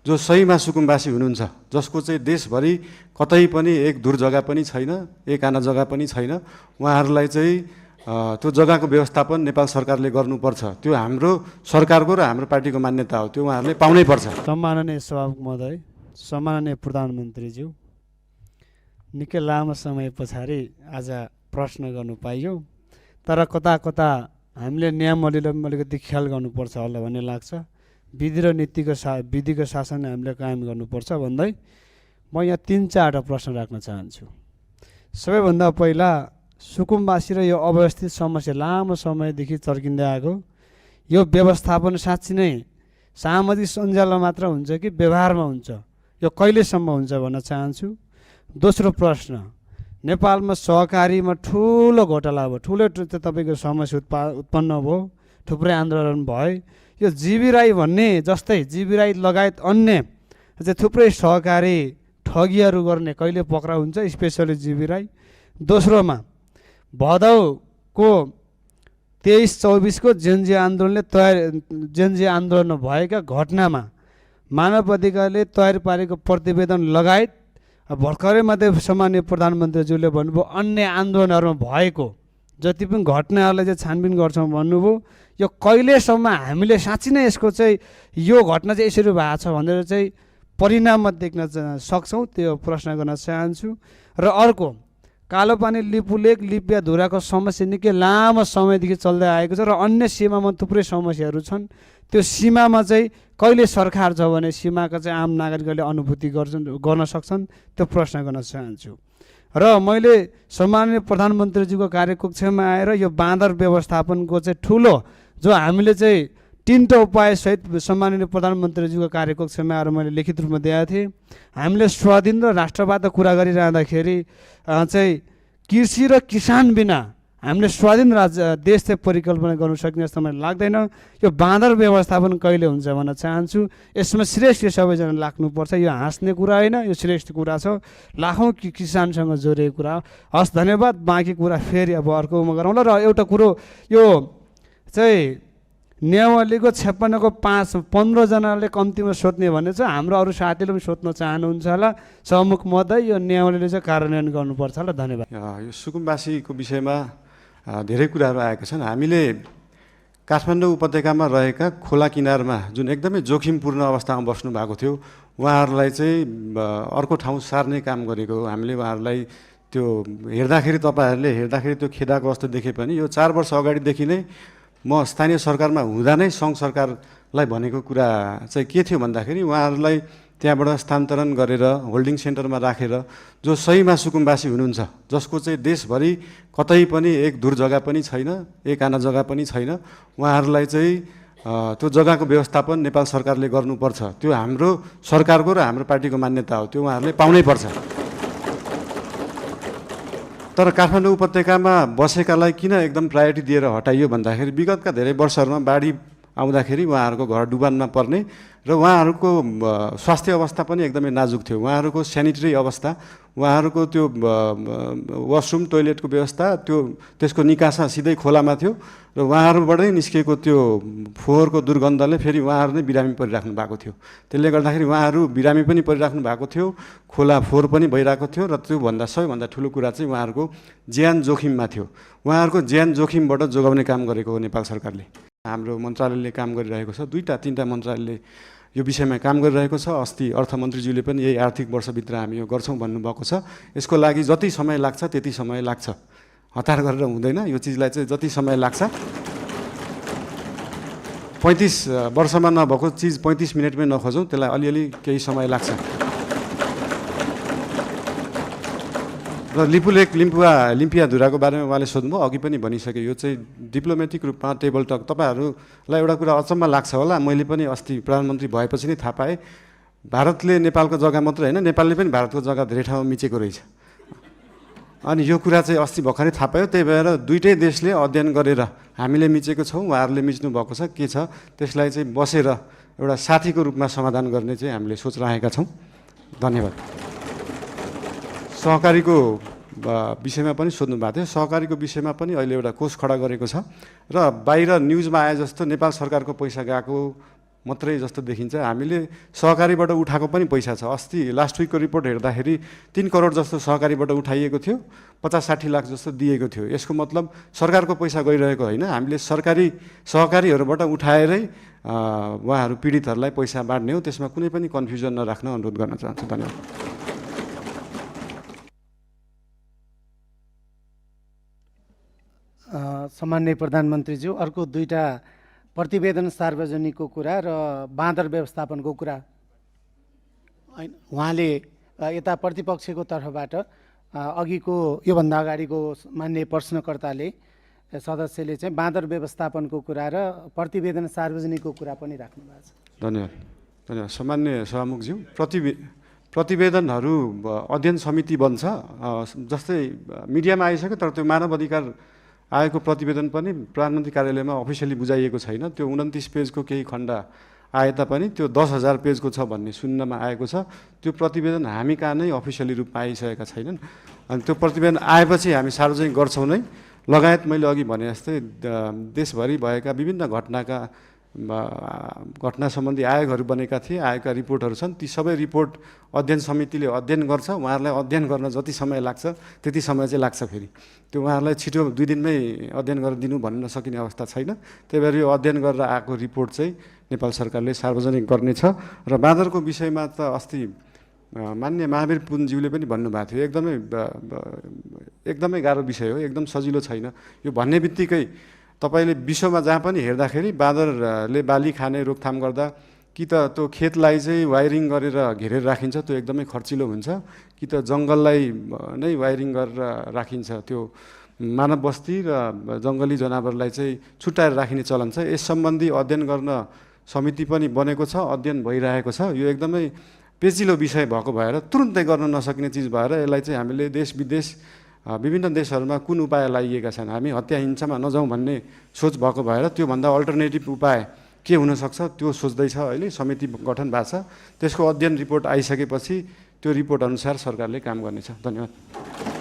जो सहीमा सुकुम्बासी हुनुहुन्छ, जसको चाहिँ देशभरि कतै पनि एक दूर जग्गा पनि छैन, एक आना जग्गा पनि छैन, उहाँहरूलाई चाहिँ त्यो जग्गाको व्यवस्थापन नेपाल सरकारले गर्नुपर्छ। त्यो हाम्रो सरकारको र हाम्रो पार्टीको मान्यता हो, त्यो उहाँहरूले पाउनै पर्छ। सम्माननीय सभामुख महोदय, सम्माननीय प्रधानमन्त्रीज्यू, निकै लामो समय पछाडि आज प्रश्न गर्नु पाइयो, तर कता कता हामीले नियमावलीलाई अलिकति ख्याल गर्नुपर्छ होला भन्ने लाग्छ। विधि र विधिको शासन हामीले कायम गर्नुपर्छ भन्दै म यहाँ 3-4 प्रश्न राख्न चाहन्छु। सबैभन्दा पहिला सुकुम्बासी र यो अव्यवस्थित समस्या लामो समयदेखि चर्किँदै आएको यो व्यवस्थापन साँच्ची नै सामाजिक सञ्जालमा मात्र हुन्छ कि व्यवहारमा हुन्छ, यो कहिलेसम्म हुन्छ भन्न चाहन्छु। दोस्रो प्रश्न, नेपालमा सहकारीमा ठुलो घोटाला भयो, ठुलो तपाईँको समस्या उत्पन्न भयो, थुप्रै आन्दोलन भयो। यो जीवी राई भन्ने जस्तै जीवी राई लगायत अन्य चाहिँ थुप्रै सहकारी ठगिहरू गर्ने कहिले पक्राउ हुन्छ, स्पेसली जीवी राई। दोस्रोमा भदौको 23-24 को जेनजी आन्दोलन भएका घटनामा मानव अधिकारले तयार पारेको प्रतिवेदन लगायत भर्खरै मात्रै सम्माननीय प्रधानमन्त्रीज्यूले भन्नुभयो अन्य आन्दोलनहरूमा भएको जति पनि घटनाहरूलाई चाहिँ छानबिन गर्छौँ भन्नुभयो। यो कहिलेसम्म हामीले साँच्ची नै यसको चाहिँ यो घटना चाहिँ यसरी भएको छ भनेर चाहिँ परिणाममा देख्न सक्छौँ, त्यो प्रश्न गर्न चाहन्छु। र अर्को, कालोपानी लिपुलेक लिपियाधुराको समस्या निकै लामो समयदेखि चल्दै आएको छ र अन्य सीमामा थुप्रै समस्याहरू छन्। त्यो सीमामा चाहिँ कहिले सरकार छ भने सीमाका चाहिँ आम नागरिकहरूले अनुभूति गर्न सक्छन्, त्यो प्रश्न गर्न चाहन्छु। र मैले सम्माननीय प्रधानमन्त्रीज्यूको कार्यकक्षमा आएर यो बाँदर व्यवस्थापनको चाहिँ ठुलो जो हामीले चाहिँ 3टा उपायसहित सम्माननीय प्रधानमन्त्रीज्यूको कार्यकक्षमा आएर मैले लिखित रूपमा दिएका थिएँ। हामीले स्वाधीन र राष्ट्रवादको कुरा गरिरहँदाखेरि चाहिँ कृषि र किसान बिना हामीले स्वाधीन देश चाहिँ परिकल्पना गर्नु सकिने जस्तो मलाई लाग्दैन। यो बाँदर व्यवस्थापन कहिले हुन्छ भन्न चाहन्छु। यसमा श्रेष्ठ सबैजना लाग्नुपर्छ, यो हाँस्ने कुरा होइन, यो श्रेष्ठ कुरा छ, लाखौँ किसानसँग जोडिएको कुरा। हस्, धन्यवाद। बाँकी कुरा फेरि अब अर्कोमा गरौँला। र एउटा कुरो, यो चाहिँ नियमावलीको 56 को 15 जनाले कम्तीमा सोध्ने भने चाहिँ हाम्रो अरू साथीले पनि सोध्न चाहनुहुन्छ होला। सभामुख महोदय, यो नियमावलीले चाहिँ कार्यान्वयन गर्नुपर्छ होला। धन्यवाद। यो सुकुम्बासीको विषयमा धेरै कुराहरू आएका छन्। हामीले काठमाडौँ उपत्यकामा रहेका खोला किनारमा जुन एकदमै जोखिमपूर्ण अवस्थामा बस्नु भएको थियो, उहाँहरूलाई चाहिँ अर्को ठाउँ सार्ने काम गरेको हो। हामीले उहाँहरूलाई त्यो हेर्दाखेरि, तपाईँहरूले हेर्दाखेरि त्यो खेदाको अवस्था देखे पनि यो 4 वर्ष अगाडिदेखि नै म स्थानीय सरकारमा हुँदा नै सङ्घ सरकारलाई भनेको कुरा चाहिँ के थियो भन्दाखेरि उहाँहरूलाई त्यहाँबाट स्थानान्तरण गरेर होल्डिङ सेन्टरमा राखेर जो सहीमा सुकुम्बासी हुनुहुन्छ, जसको चाहिँ देशभरि कतै पनि एक दूर जग्गा पनि छैन, एक आना जग्गा पनि छैन, उहाँहरूलाई चाहिँ त्यो जग्गाको व्यवस्थापन नेपाल सरकारले गर्नुपर्छ। त्यो हाम्रो सरकारको र हाम्रो पार्टीको मान्यता हो, त्यो उहाँहरूले पाउनै पर्छ। तर काठमाडौँ उपत्यकामा बसेकालाई किन एकदम प्रायोरिटी दिएर हटाइयो भन्दाखेरि विगतका धेरै वर्षहरूमा बाढी आउँदाखेरि उहाँहरूको घर डुबानमा पर्ने र उहाँहरूको स्वास्थ्य अवस्था पनि एकदमै नाजुक थियो। उहाँहरूको स्यानिटरी अवस्था, उहाँहरूको त्यो वासरुम टोइलेटको व्यवस्था, त्यसको निकासा सिधै खोलामा थियो र उहाँहरूबाटै निस्किएको त्यो फोहोरको दुर्गन्धले फेरि उहाँहरू नै बिरामी परिराख्नु भएको थियो। त्यसले गर्दाखेरि उहाँहरू बिरामी पनि परिराख्नु भएको थियो, खोला फोहोर पनि भइरहेको थियो र त्योभन्दा सबैभन्दा ठुलो कुरा चाहिँ उहाँहरूको ज्यान जोखिममा थियो। उहाँहरूको ज्यान जोखिमबाट जोगाउने काम गरेको हो नेपाल सरकारले। हाम्रो मन्त्रालयले काम गरिरहेको छ, 2-3टा मन्त्रालयले यो विषयमा काम गरिरहेको छ। अस्ति अर्थमन्त्रीज्यूले पनि यही आर्थिक वर्षभित्र हामी यो गर्छौँ भन्नुभएको छ। यसको लागि जति समय लाग्छ त्यति समय लाग्छ, हतार गरेर हुँदैन। यो चिजलाई चाहिँ जति समय लाग्छ, 35 वर्षमा नभएको चिज 35 मिनटमै नखोजौँ, त्यसलाई अलिअलि केही समय लाग्छ। र लिपुलेक लिम्पियाधुराको बारेमा उहाँले सोध्नुभयो, अघि पनि भनिसके। यो चाहिँ डिप्लोमेटिक रूपमा टेबल टक, तपाईँहरूलाई एउटा कुरा अचम्म लाग्छ होला, मैले पनि अस्ति प्रधानमन्त्री भएपछि नै थाहा पाएँ, भारतले नेपालको जग्गा मात्रै होइन, नेपालले पनि भारतको जग्गा धेरै ठाउँमा मिचेको रहेछ। अनि यो कुरा चाहिँ अस्ति भर्खरै थाहा पायो। त्यही भएर दुईटै देशले अध्ययन गरेर हामीले मिचेको छौँ, उहाँहरूले मिच्नु भएको छ, के छ त्यसलाई चाहिँ बसेर एउटा साथीको रूपमा समाधान गर्ने चाहिँ हामीले सोच राखेका छौँ। धन्यवाद। सहकारीको विषयमा पनि सोध्नु भएको थियो। सहकारीको विषयमा पनि अहिले एउटा कोष खडा गरेको छ र बाहिर न्युजमा आए जस्तो नेपाल सरकारको पैसा गएको मात्रै जस्तो देखिन्छ। हामीले सहकारीबाट उठाएको पनि पैसा छ। अस्ति लास्ट विकको रिपोर्ट हेर्दाखेरि 3 करोड जस्तो सहकारीबाट उठाइएको थियो, 50-60 लाख जस्तो दिएको थियो। यसको मतलब सरकारको पैसा गइरहेको होइन, हामीले सहकारीहरूबाट उठाएरै उहाँहरू पीडितहरूलाई पैसा बाँड्ने हो। त्यसमा कुनै पनि कन्फ्युजन नराख्न अनुरोध गर्न चाहन्छु। धन्यवाद। सामान्य प्रधानमन्त्रीज्यू, अर्को 2टा प्रतिवेदन सार्वजनिकको कुरा र बाँदर व्यवस्थापनको कुरा उहाँले यता प्रतिपक्षको तर्फबाट अघिको योभन्दा अगाडिको मान्य प्रश्नकर्ताले सदस्यले चाहिँ बाँदर व्यवस्थापनको कुरा र प्रतिवेदन सार्वजनिकको कुरा पनि राख्नु भएको छ। धन्यवाद। सामान्य सभामुखज्यू, प्रतिवेदनहरू अध्ययन समिति बन्छ। जस्तै मिडियामा आइसक्यो, तर त्यो मानव अधिकार आएको प्रतिवेदन पनि प्रधानमन्त्री कार्यालयमा अफिसियली बुझाइएको छैन। त्यो 29 पेजको केही खण्ड आए तापनि त्यो 10,000 पेजको छ भन्ने सुन्नमा आएको छ। त्यो प्रतिवेदन हामी कहाँ नै अफिसियली रूपमा आइसकेका छैनन्। अनि त्यो प्रतिवेदन आएपछि हामी सार्वजनिक गर्छौँ नै। लगायत मैले अघि भने जस्तै देशभरि भएका विभिन्न घटना सम्बन्धी आयोगहरू बनेका थिए, आयोगका रिपोर्टहरू छन्। ती सबै रिपोर्ट अध्ययन समितिले अध्ययन गर्छ। उहाँहरूलाई अध्ययन गर्न जति समय लाग्छ त्यति समय चाहिँ लाग्छ। फेरि त्यो उहाँहरूलाई छिटो 2 दिनमै अध्ययन गरेर दिनु भन्न सकिने अवस्था छैन। त्यही भएर यो अध्ययन गरेर आएको रिपोर्ट चाहिँ नेपाल सरकारले सार्वजनिक गर्नेछ। र बाँदरको विषयमा त अस्ति मान्य महावीर पुनज्यूले पनि भन्नुभएको थियो, एकदमै गाह्रो विषय हो, एकदम सजिलो छैन। यो भन्ने बित्तिकै तपाईले विश्वमा जहाँ पनि हेर्दाखेरि बाँदरले बाली खाने रोकथाम गर्दा कि त त्यो खेतलाई चाहिँ वायरिङ गरेर घेरेर राखिन्छ, त्यो एकदमै खर्चिलो हुन्छ, कि त जङ्गललाई नै वायरिङ गरेर राखिन्छ। त्यो मानव बस्ती र जङ्गली जनावरलाई चाहिँ छुट्याएर राखिने चलन छ। यस सम्बन्धी अध्ययन गर्न समिति पनि बनेको छ, अध्ययन भइरहेको छ। यो एकदमै पेचिलो विषय भएको भएर तुरुन्तै गर्न नसकिने चिज भएर यसलाई चाहिँ हामीले देश विदेश विभिन्न देशहरूमा कुन उपाय लागिएका छन्, हामी हत्या हिंसामा नजाउँ भन्ने सोच भएको भएर त्योभन्दा अल्टरनेटिभ उपाय के हुनसक्छ त्यो सोच्दैछ। अहिले समिति गठन भएको छ। त्यसको अध्ययन रिपोर्ट आइसकेपछि त्यो रिपोर्ट अनुसार सरकारले काम गर्नेछ। धन्यवाद।